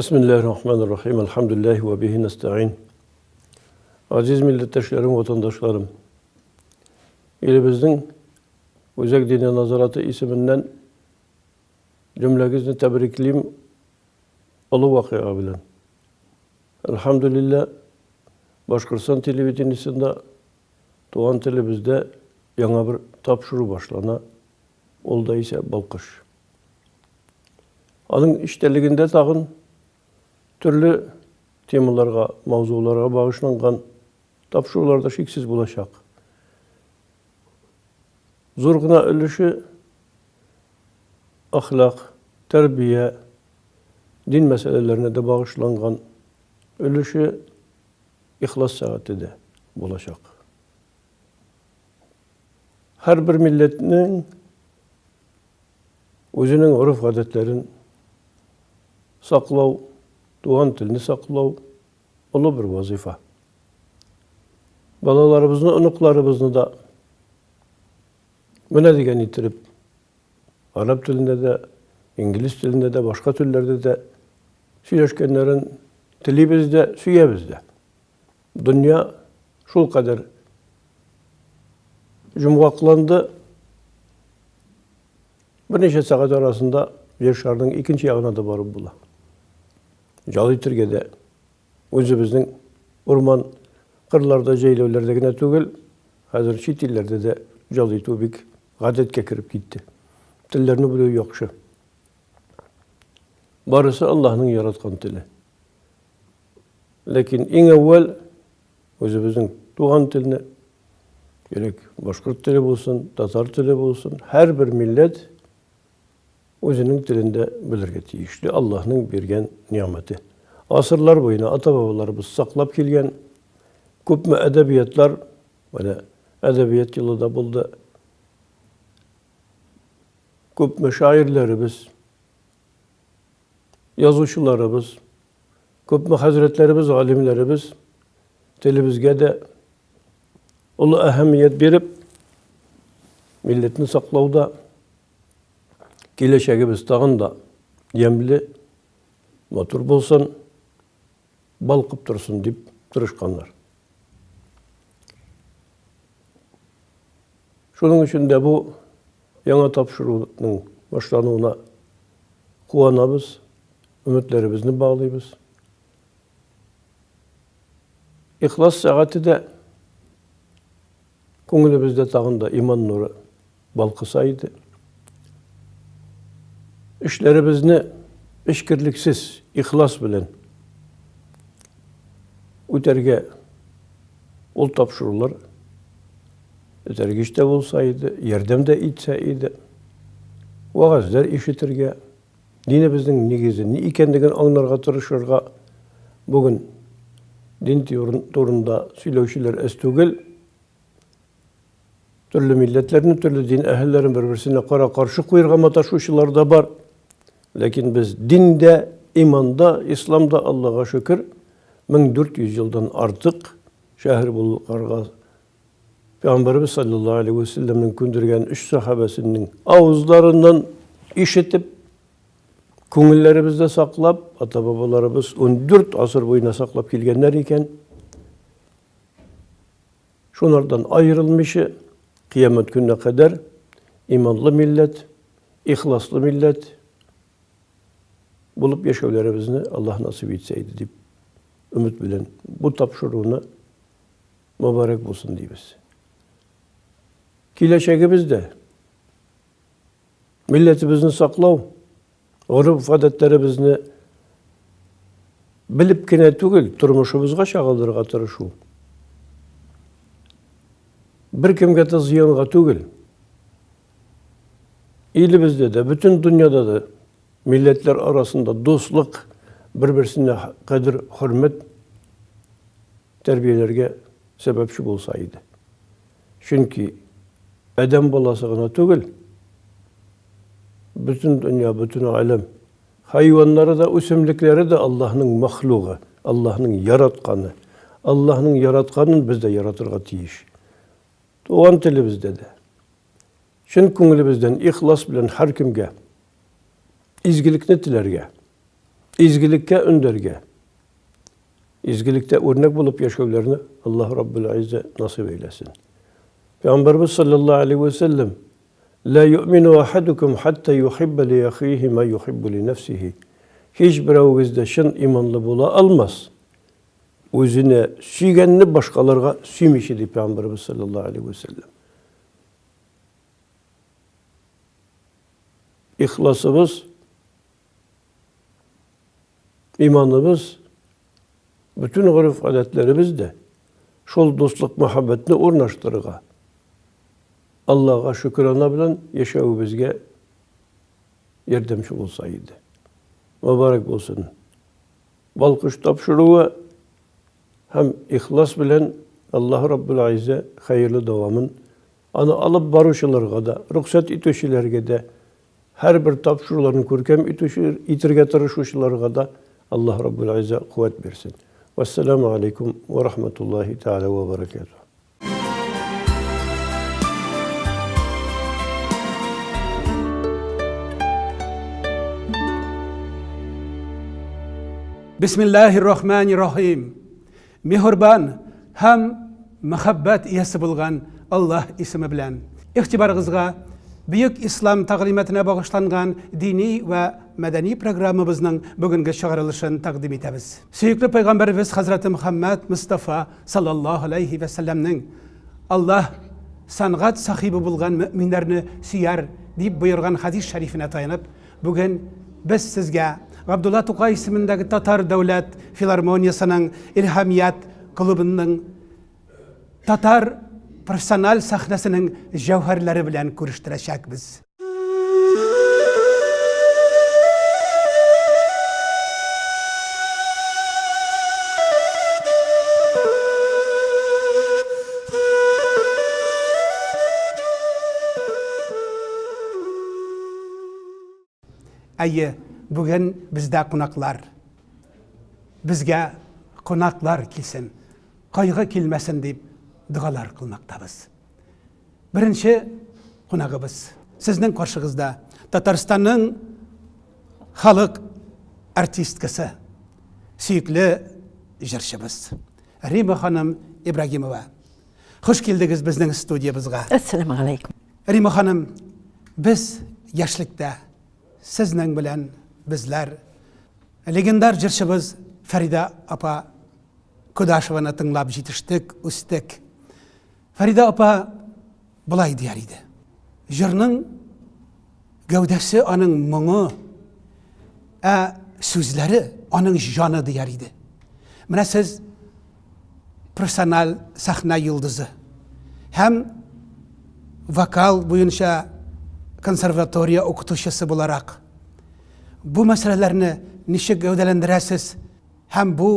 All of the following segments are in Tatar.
Бисмиллаһир рахманир рахим. Әлхәмдүлилләһи вә бихи нәстәгыйн. Азиз милләттәшләрем, ватандашларым. Илебезнең Үзәк Диния назараты исеменнән җөмләгезне тәбриклим олы вакыйга белән. Әлхәмдүлилләһ, Башкортстан телевидениесендә туган телебездә яңа бер тапшыру башлана. Ул да исә Балкыш. Аның эчтәлегендә тагын төрле темаларга, мавзуларга багышланган тапшырулар да шиксез булачак. Зур гына өлеше әхлак, тәрбия, дин мәсьәләләренә дә багышланган өлеше ихлас сәгате дә булачак. Һәрбер милләтнең үзенең гореф-гадәтләрен саклау, туган телне саклау олы бер вазыйфа. Балаларыбызны, оныкларыбызны да менә дигән иттереп араб телендә дә, инглиз телендә дә, башка телләрдә дә сөйләшкәннәрен телибез дә, сөябез дә. Дөнья шулкадәр җомгакланды. Берничә сәгать арасында Җир шарының икенче ягына да барып була. Ял итәргә дә үзебезнең урман, кырларда, җәйләүләрдә генә түгел, хәзер чит илләрдә дә ял итү бик гадәткә кереп китте. Телләрне белү яхшы. Барысы Аллаһның яраткан теле. Ләкин иң әүвәл үзебезнең туган телне, керек башкорт теле булсын, татар теле булсын, һәрбер милләт үзенең телендә белергә тиешле Аллаһның биргән нигъмәте. Асырлар буена ата-бабаларыбыз саклап килгән күпме әдәбиятлар, менә әдәбият елы да булды. Күпме шагыйрьләребез, язучыларыбыз, күпме хәзрәтләребез, галимнәребез телебезгә дә олы әһәмият биреп, милләтне саклауда киләчәгебез тагын да ямьле, матур булсын, балкып торсын дип тырышканнар. Шуның өчен дә бу яңа тапшыруның башлануына куанабыз, өметләребезне баглыйбыз. Ихлас сәгате дә күңелебездә тагын да иман нуры балкыса иде. Эшләребезне эчкерлексез, ихлас белән үтәргә ул тапшырулар этәргеч тә булса иде, ярдәм дә итсә иде. Вәгазьләр ишетергә, динебезнең нигезе ни икәнлеген аңларга тырышырга бүген дин турында сөйләүчеләр әз түгел. Төрле милләтләрне, төрле дин әһелләрен бер-берсенә кара-каршы куерга маташучылар да бар. Ләкин без диндә, иманда, исламда, Аллага шөкер, 1400 елдан артык шәһәр булгарга Пәйгамбәребез саллаллаһу алейһи вә сәлләмнең күндергән өч сахабәсенең авызларыннан ишетеп, күңелләребездә саклап, ата-бабаларыбыз 14 гасыр буена саклап килгәннәр икән. Шунардан аерылмыйча, кыямәт көненә кадәр иманлы милләт, ихласлы милләт булып яшәүләребезне Аллаһ насыйп итсә иде дип өмет белән бу тапшыруны Мөбарәк булсын дибез. Киләчәгебез дә милләтебезне саклау, гореф-гадәтләребезне белеп кенә түгел, тормышыбызга чагылдырырга тырышу. Беркемгә дә зыянга түгел. Илебездә дә, бөтен дөньяда да милләтләр арасында дуслык, бер-берсенә кадер, хөрмәт тәрбияләргә сәбәпче булса иде. Чөнки адәм баласы гына түгел, бөтен дөнья, бөтен аләм, хайваннары да, үсемлекләре дә Аллаһның махлугы, Аллаһның яратканы. Аллаһның яратканын без дә яратырга тиеш. Туган телебездә дә. Чын күңелебездән, ихлас белән һәркемгә изгелекне теләргә. Изгелеккә өндәргә, изгелектә үрнәк булып яшәүләрне Аллаһ Раббул Иззә насыйп әйләсен. Пәйгамбәрбез саллаллаһу алейһи вә сәлләм Ла юъмину ахадукум хатта юхибба ли ахихи ма юхиббу ли нәфсихи. Һич берәвегез дә чын иманлы була алмас, үзенә сөйгәнне башкаларга сөймичә, ди Пәйгамбәрбез саллаллаһу алейһи вә сәлләм. Ихласыбыз Иманыбыз, бөтен гореф-гадәтләребез дә шул дуслык-мәхәббәтне урнаштырырга, Аллага шөкерана белән яшәвебезгә ярдәмче булса иде. Мөбарәк булсын. Балкыш тапшыруы һәм ихлас белән Аллаһ Раббул Айзә хәерле дәвамын аны алып баручыларга да, рөхсәт итүчеләргә дә Һәрбер тапшыруларын күркәм итүче, итергә тырышучыларга да Аллаһ Раббул Гыйззә куәт бирсен. Вәссәламү алейкум вә рахматуллаһи тәгалә вә бәрәкәтүһ. Бисмиллаһир рахманир рахим. Миһербан һәм мәхәббәт иясе булган Аллаһ исеме белән. Игътибарыгызга Бөек Ислам тәгълиматына багышланган дини вә мәдәни программабызның бүгенге чыгарылышын тәкъдим итәбез. Сөекле пәйгамбәребез хәзрәте Мөхәммәд Мостафа саллаллаһу алейһи вә сәлләмнең Аллаһ сәнгать сахибы булган мөэминнәрне сөяр дип боерган хәдис шәрифенә таянып, Бүген без сезгә Габдулла Тукай исемендәге Татар дәүләт филармониясенең Илһамият клубының татар профессиональ сәхнәсенең җәүһәрләре белән күрештерәчәкбез. Әйе, бүген бездә кунаклар. Безгә кунаклар килсен, кайгы килмәсен дип догалар кылмактабыз. Беренче кунагыбыз сезнең каршыгызда Татарстанның халык артисткасы, сөекле җырчыбыз Рима ханым Ибрагимова. Хуш килдегез безнең студиябызга. Әссәламу алейкум. Рима ханым, без яшьлектә сезнең белән безләр легендар җырчыбыз Фәридә апа Кудашеваны тыңлап җитештек, үстек. Фәридә апа болай дияр иде. Җырның гәүдәсе аның моңы, ә сүзләре аның җаны дияр иде. Менә сез профессиональ сәхнә йолдызы һәм вокал буенча консерватория укытучысы буларак бу мәсьәләләрне ничек гәүдәләндерәсез һәм бу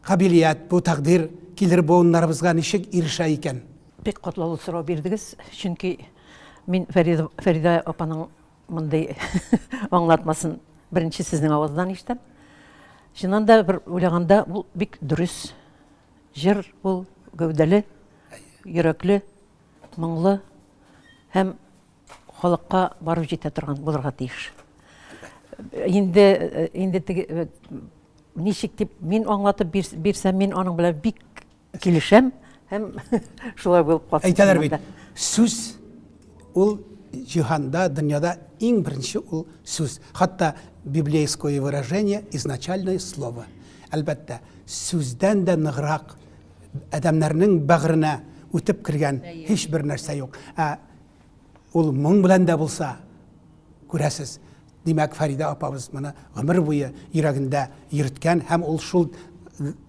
кабилият, бу тәкъдир килер буыннарыбызга ничек ирешә икән? Бик катлаулы сорау бирдегез, чөнки мин Фәридә, Фәридә апаның мондый аңлатмасын беренче сезнең авыздан ишетәм. Чыннан да бер уйлаганда ул бик дөрес. Җыр ул гәүдәле, йөрәкле, моңлы һәм халыкка барып җитә торган булырга тиеш. Инде инде теге ничек дип мин аңлатып бирсәм, мин аның белән бик Килешәм һәм шулай булып калсын. Әйтәләр бит, сүз ул җиһанда, дөньяда иң беренче ул сүз. Хәтта библейское выражение изначальное слово. Әлбәттә, сүздән дә ныграк адәмнәрнең бәгыренә үтеп кергән һичбер нәрсә юк. Ә ул моң белән дә булса, күрәсез, Димәк, Фәридә апабыз моны гомер буе йөрәгендә йөрткән һәм ул шул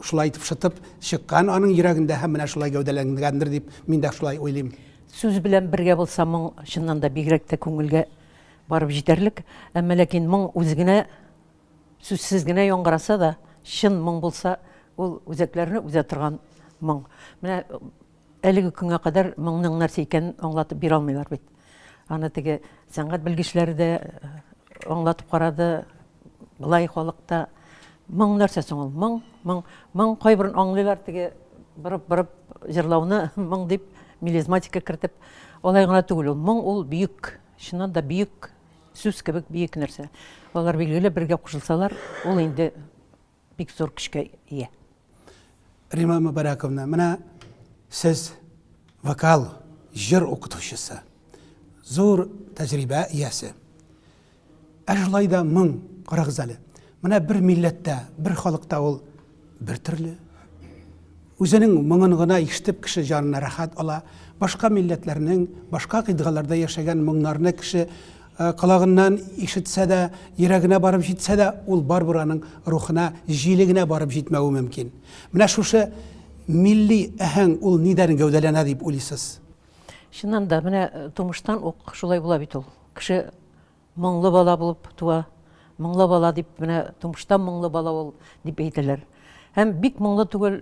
шулай итеп шытып чыккан аның йөрәгендә һәм менә шулай гәүдәләнгәндер дип мин дә шулай уйлыйм. Сүз белән бергә булса моң чыннан да бигрәк тә күңелгә барып җитәрлек. Әмма ләкин моң үзе генә сүзсез генә яңгыраса да, чын моң булса, ул үзәкләрне үзә торган моң. Менә Әлеге көнгә кадәр моңның нәрсә икәнен аңлатып бирә алмыйлар бит. Аны теге сәнгать белгечләре дә э, аңлатып карады, былай халык та. Моң нәрсә соң ул? Моң, моң, моң кайберен аңлыйлар теге борып-борып җырлауны моң дип мелизматика кертеп. Алай гына түгел ул. Моң ул бөек, чыннан да бөек. Сүз кебек бөек нәрсә. Алар билгеле бергә кушылсалар, ул инде бик зур көчкә ия. Рима Мөбарәковна, менә сез вокал, җыр укытучысы, зур тәҗрибә иясе. Ә шулай да моң, карагыз әле, менә бер милләттә, бер халыкта ул бер төрле. Үзенең моңын гына ишетеп кеше җанына рәхәт ала. Башка милләтләрнең, башка кыйтгаларда яшәгән моңнарны кеше э, колагыннан ишетсә дә, йөрәгенә барып җитсә дә, ул барыбер аның рухына, җилегенә барып җитмәве мөмкин. Менә шушы милли әһәң ул нидән гәүдәләнә дип уйлыйсыз? Чыннан да, менә э, тумыштан ук шулай була бит ул. Кеше Моңлы бала булып туа. Моңлы бала дип, менә тумыштан моңлы бала ул, дип әйтәләр. Һәм бик моңлы түгел,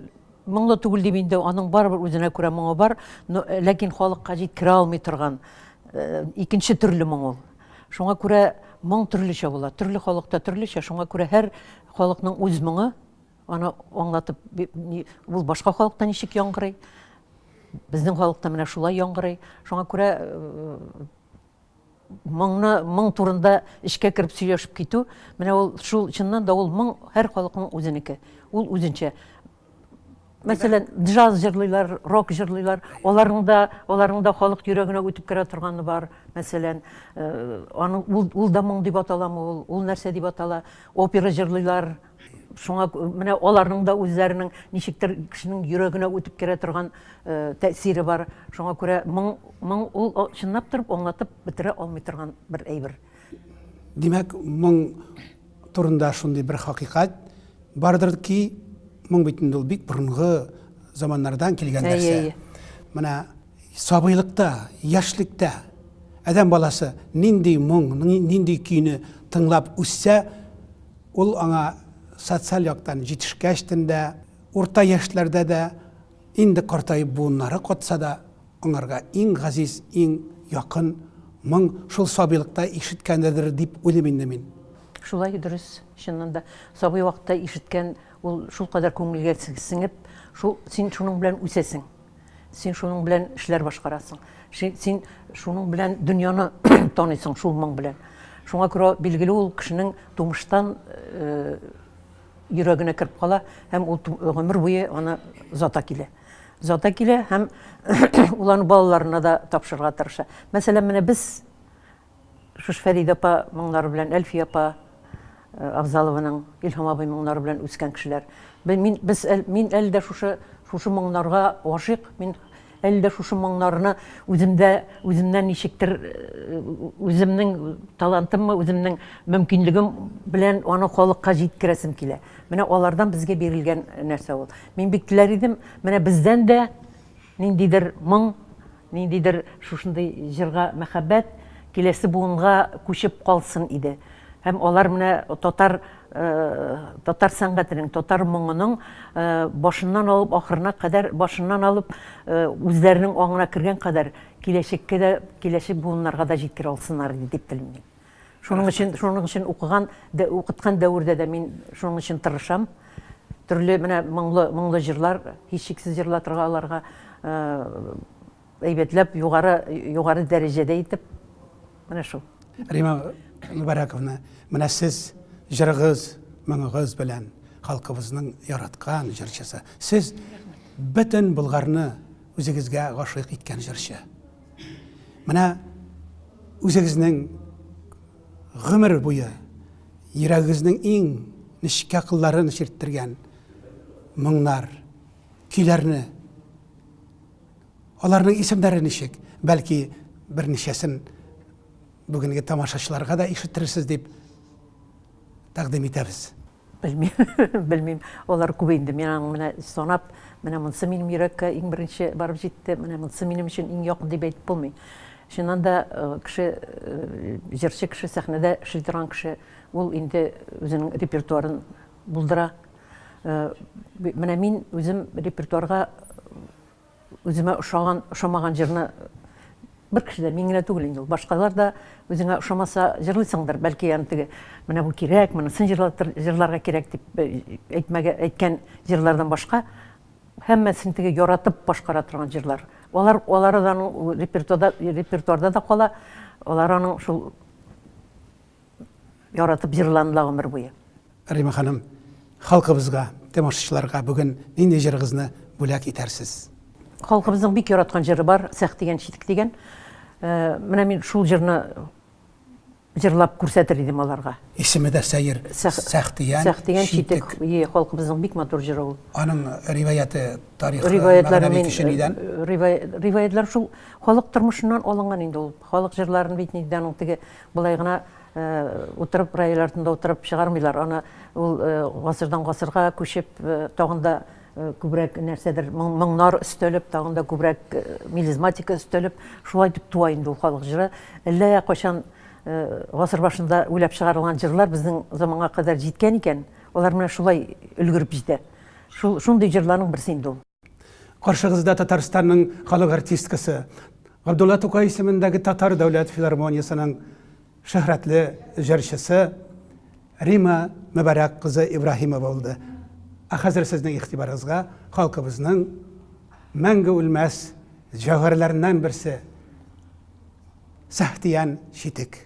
моңлы түгел дип инде аның барыбер үзенә күрә моңы бар, но э, ләкин халыкка җиткерә алмый торган э, икенче төрле моң ул. Шуңа күрә моң төрлечә була. Төрле халыкта төрлечә, шуңа күрә һәр халыкның үз моңы, аны аңлатып, ул башка халыкта ничек яңгырый, безнең халыкта менә шулай яңгырый. Шуңа күрә э, моңны моң турында эчкә кереп сөйләшеп китү менә ул шул чыннан да ул моң һәр халыкның үзенеке ул үзенчә мәсәлән джаз җырлыйлар рок җырлыйлар аларның да аларның да халык йөрәгенә үтеп керә торганы бар мәсәлән э, аның ул, ул да моң дип аталамы ул ул нәрсә дип атала опера җырлыйлар Шуңа менә аларның да үзләренең ничектер кешенең йөрәгенә үтеп керә торган э, тәэсире бар. Шуңа күрә моң, моң ул чынлап торып аңлатып бетерә алмый торган бер әйбер. Димәк, моң турында шундый бер хакыйкать бардыр ки, моң бит инде ул бик борынгы заманнардан килгән нәрсә. Менә сабыйлыкта, яшьлектә адәм баласы нинди моң, нинди көйне тыңлап үссә, Ул аңа социаль яктан җитешкәчтен дә, урта яшьләрдә дә, инде картаеп буыннары катса да, аңарга иң газиз, иң якын моң шул сабыйлыкта ишеткәнедер дип уйлыйм инде мин. Шулай, дөрес, чыннан да, сабый вакытта ишеткән ул шулкадәр күңелгә сеңеп, шул, син шуның белән үсәсең. Син шуның белән эшләр башкарасың. Син шуның белән дөньяны таныйсың, шул моң белән. Шуңа күрә билгеле ул кешенең тумыштан э, йөрәгенә кереп кала һәм ул гомер буе аны зата килә. Зата килә һәм ул аны балаларына да тапшырырга тырыша. Мәсәлән, менә без Шушы Фәридә апа моңнары белән, Әлфия апа э, Авзалованың, Илһам абый моңнары белән үскән кешеләр. Мин, без, мин әле дә шушы, шушы моңнарга гашыйк. Мин әле дә шушы моңнарны үземдә, үземнән ничектер, э, үземнең талантыммы, үземнең мөмкинлегем белән аны халыкка җиткерәсем килә. Менә алардан безгә бирелгән нәрсә ул. Мин бик теләр идем, менә бездән дә Ниндидер моң, ниндидер шушындый җырга мәхәббәт киләсе буынга күчеп калсын иде. Һәм алар менә татар татар сәнгатенең, татар моңының башыннан алып ахырына кадәр, башыннан алып үзләренең аңына кергән кадәр киләчәккә дә, киләчәк буыннарга да җиткерә алсыннар иде дип телим мин. Шуның өчен, шуның өчен укыган, укыткан дәвердә дә мин шуның өчен тырышам. Төрле менә моңлы, моңлы җырлар, һичшиксез җырлатырга аларга әйбәтләп, югары, югары дәрәҗәдә итеп. Менә шул. Рима Мөбарәковна, менә сез җырыгыз, моңыгыз белән халкыбызның яраткан җырчысы. Сез бөтен Болгарны үзегезгә гашыйк иткән җырчы. Менә үзегезнең гомер буе йөрәгегезнең иң нечкә кылларын чирттергән моңнар, көйләрне, аларның исемнәре ничек? Бәлки берничәсен бүгенге тамашачыларга да ишеттерерсез дип тәкъдим итәбез. Белмим, белмим. Алар күп инде. Мин аның менә санап, менә монысы минем йөрәккә иң беренче барып җитте, менә монысы минем өчен иң якын дип әйтеп булмый. Чыннан да э, кеше, э, җырчы кеше, сәхнәдә эшли торган кеше, ул инде үзенең репертуарын булдыра. Э, менә мин үзем репертуарга Үземә ошаган, ошамаган җырны бер кеше дә, мин генә түгел инде ул, башкалар да үзеңә ошамаса җырлыйсыңдыр, бәлки аны теге менә бу кирәк, монысын җырлатыр, җырларга кирәк дип э, әйтмәгә әйткән җырлардан башка һәммәсен теге яратып башкара торган җырлар. Алар алары да аның репертуарда репертуарда да кала. Алар аның шул яратып җырланыла гомер буе. Рима ханым, халкыбызга, тамашачыларга бүген нинди җырыгызны бүләк итәрсез? Халкыбызның бик яраткан җыры бар, Сәх дигән читек дигән. Менә мин шул җырны җырлап күрсәтер идем аларга. Исеме дә сәер, Сәхтиян Сәхтиян читек. Е, халкыбызның бик матур җыры ул. Аның риваяте, тарихы, мәгънәви көче нидән? Риваятлар шул халык тормышыннан алынган инде ул. Халык җырларын бит инде аның теге болай гына утырып, рояль артында утырып чыгармыйлар. Аны ул гасырдан гасырга күчеп, тагын да күбрәк нәрсәдер моңнар өстәлеп, тагын да күбрәк мелизматика өстәлеп, шулай итеп туа инде ул халык җыры. Әллә кайчан гасыр башында уйлап чыгарылган җырлар безнең заманга кадәр җиткән икән, алар менә шулай өлгереп җитә. Шул шундый җырларның берсе инде ул. Каршыгызда Татарстанның халык артисткасы, Габдулла Тукай исемендәге Татар дәүләт филармониясенең шөһрәтле җырчысы Рима Мөбарәк кызы Ибраһимова булды. Ә хәзер сезнең игътибарыгызга халкыбызның мәңге үлмәс җәүһәрләреннән берсе Сәхтиян читек.